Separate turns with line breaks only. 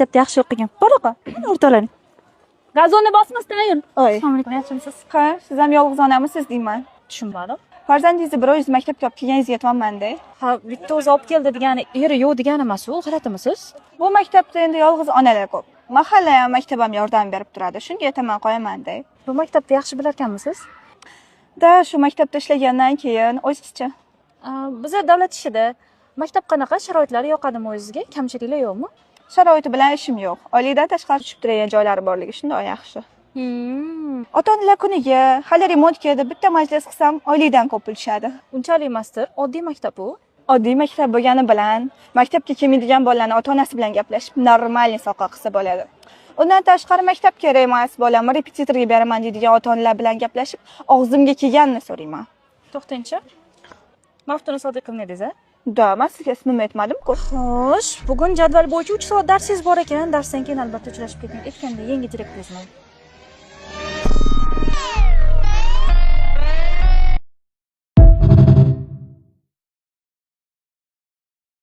Maktabda yaxshi o'qigan. Bor, mana o'rtoqlaring. Gazonni bosmasdan yur.
Oy.
Assalomu alaykum, yaxshimisiz?
Ha, siz ham yolg'iz onamisiz deyman.
Tushunmadim.
Farzandingizni bir o'zingiz maktabga olib kelganingizga aytyapman-da.
Ha, bitta o'zi olib keldi degani eri yo'q degani emas u, g'alatimisiz?
Bu maktabda endi yolg'iz onalar ko'p. Mahalla ham, maktab ham yordam berib turadi. Shunga aytaman qo'yaman-da.
Bu maktabda yaxshi bilarkanmisiz?
Da, shu maktabda ishlagandan keyin o'zizcha.
Biza davlat ishida. Maktab qanaqa, sharoitlari yoqadimi o'zizga? Kamchiliklar yo'qmi?
Sharoiti bilan ishim yo'q. Oylikdan tashqari tushib turadigan joylari borligi shundoq yaxshi. Ota-onalar kuniga, hali remontga deb bitta majlis qilsam, oylikdan ko'p pul tushadi.
Unchalik emasdir. Oddiy maktab u.
Oddiy maktab bo'lgani bilan maktabga kelmaydigan bolalarni ota-onasi bilan gaplashib, нормальный soqa qilsa bo'ladi. Undan tashqari maktab kerak emas, bolamni repetitorga beraman deydigan ota-onalar bilan gaplashib, og'zimga kelganini so'rayman.
To'xtangchi. Maftuna Sodiqovna dedingiz, a?
Да, man sizga ismimni aytmadim-ku.
Xo'sh, bugun jadval bo'yicha 3 soat darsingiz bor ekan. Darsdan keyin albatta uchrashib keting. Aytganda yangi direktoringizman.